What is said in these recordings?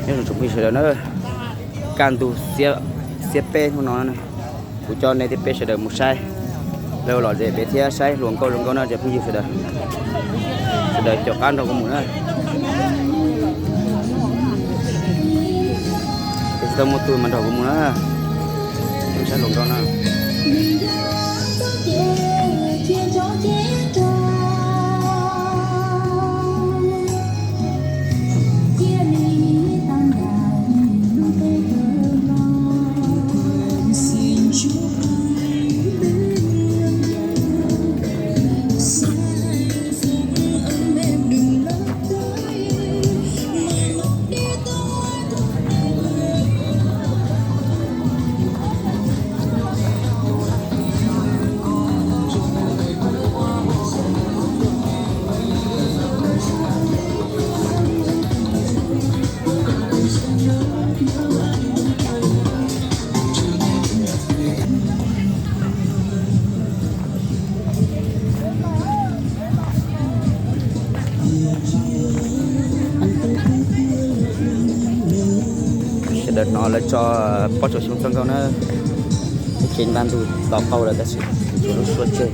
Nyob zoo tsoom phooj ywg sawv daws na, kaj ntug xiab peb hnub no, kuv coj nej thiab peb sawv daws mus saib lawv lom zem pem thiab saib hluas nkauj zoo nkauj na cov phooj ywg sawv daws. Sawv daws caum qab nrog kuv mus na. Peb tsis tau muaj tug mas nrog kuv mus na, saib hluas nkauj na. Sawv daws hnov lawv tso pob tsuas xyoob txoj nkauj na, ces nta ntug to qaug lawm tab sis tsuas lub suab tseg.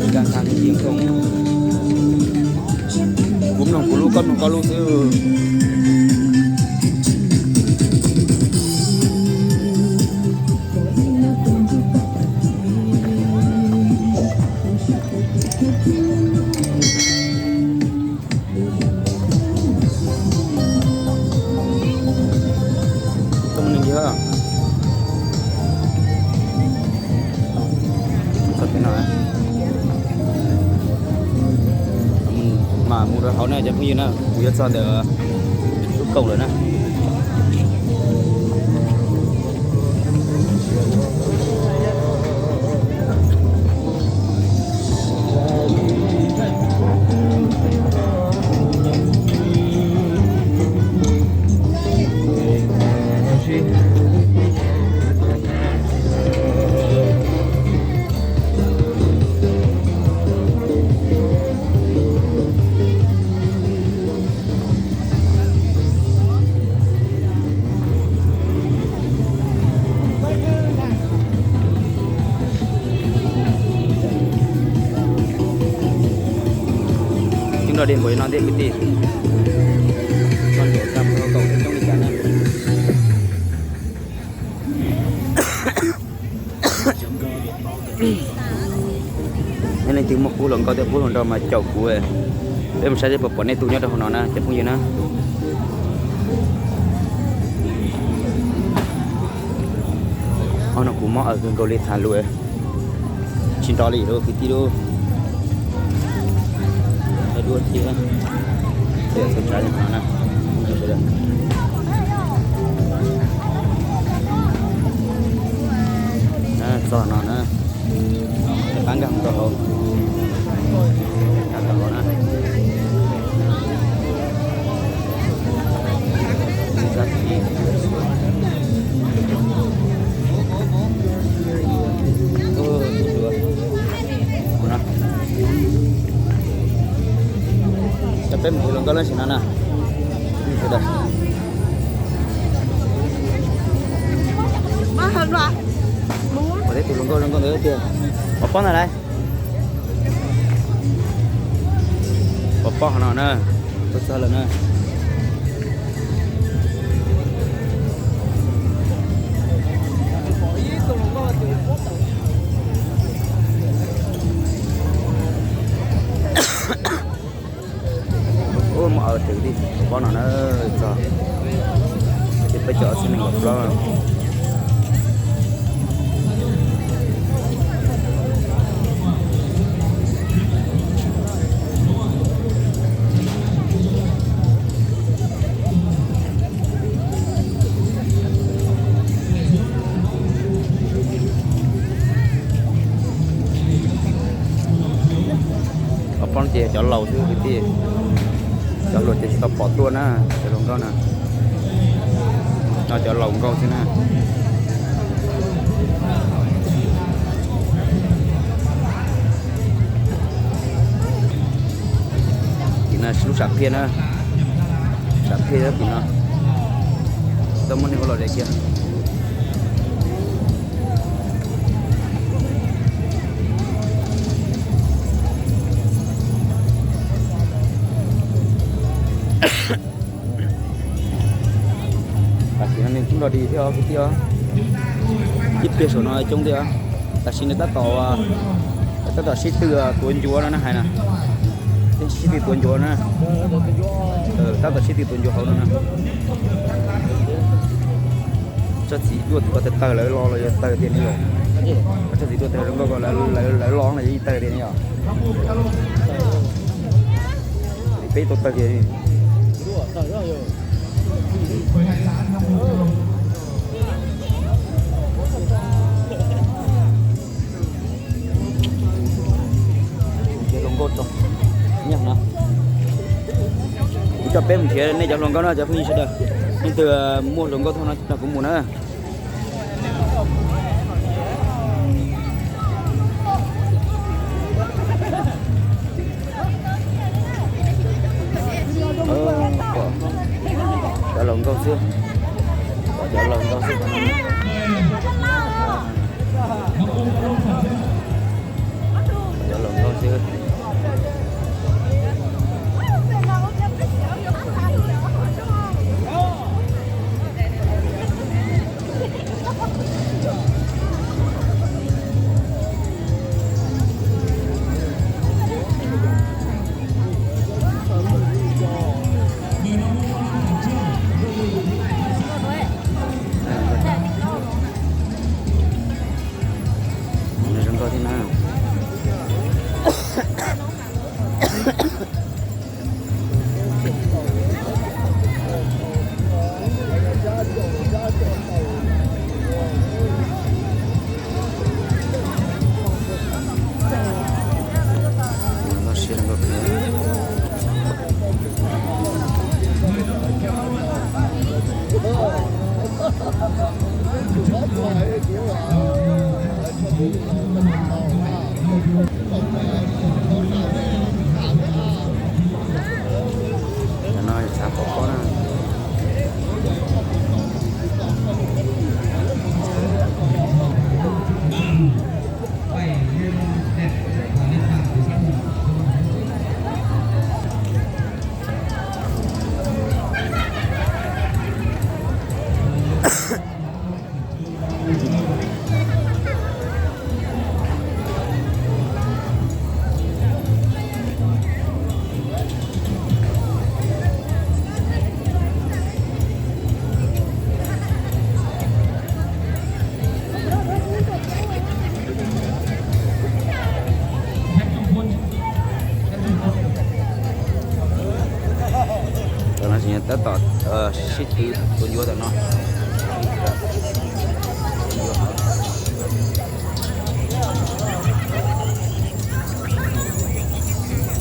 Nkag nkag li tias nkoos, kuv mloog kuv lub koj mloog koj lub xwb. Txoj mus nws yog txoj pem no mas mus rau hauv na cov phooj ywg na, kuv yuav txog ntawm lub kaum lawm na. Coob dog dig npaum li no thiab kwv tij, txog ntawm tag mus rau kaum coob li cas na. Yog leej twg muaj qub hluas nkauj thiab qub hluas nraug mas caum kuv, peb mus saib seb puas pom nej tug nyob rau hauv no na cov phooj ywg na. Ob no kuv mob aws kawg nkaus li tham lus tsis nrov li lawm kwv tij lauj. Dua thiab, txhua tsav no na. Txog no na, rov qab nkag mus rau hauv, nkag rau hauv na. Cov peb mus hluas nkauj lab sim no na. Pom tej tus hluas nkauj zoo nkauj ntawd tiag. Pom pob ntag lauj. Pom pob hov no na. Tuaj txog lawm na. Ub, muaj aws tes li, pob no na, txog. Ces peb caug ob txhiab nees nkaum plaub. Ob pob ces cov laus xwb kwv tij, cov hluas ces tsis tau pom tuaj na, cov hluas nkauj na. No cov laus nkauj xwb na. Ces Lub sam phiaj na, sam phiaj tim no, tau muaj neeg ua los de kiag. Tam sim no nws kuj nrog di thiab kwv tij os. Ib pliag saum no coob thiab. Tam sim no tab tom, tab tom sib tw tuav ncuav no na hais na. Sib tw tuav ncuav na. Tab tom sib tw tuav ncuav hauv no na. Tsob txiv duaj tawg tawg lawv los los yog tawg tiag ne yom? Tsob txiv duaj tawg zoo nkauj ko lawv los los yog ib tawg tiag ne yom? Peb tau tawg tiag. Hluas nkauj tso, nyob no. Kuv coj peb mus nrhiav nej cov hluas nkauj no cov phooj ywg sawv daws. Leej twg muaj hluas nkauj thoob no nrog kuv mus na. Cov hluas nkauj xwb, cov hluas nkauj xwb. Cov hluas nkauj xwb. Zoo nkauj thiab na. Cov no txav pov pob na. Tam no ces tab tom sib tw tua ncuav tam no.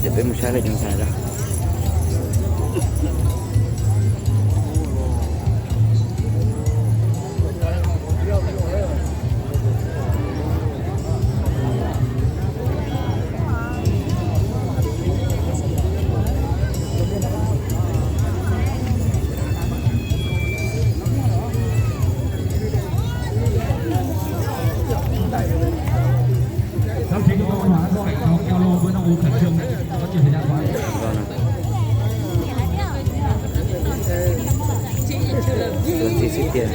Ces peb mus saib lawv cov ntxhais lawm. Xwb tiag.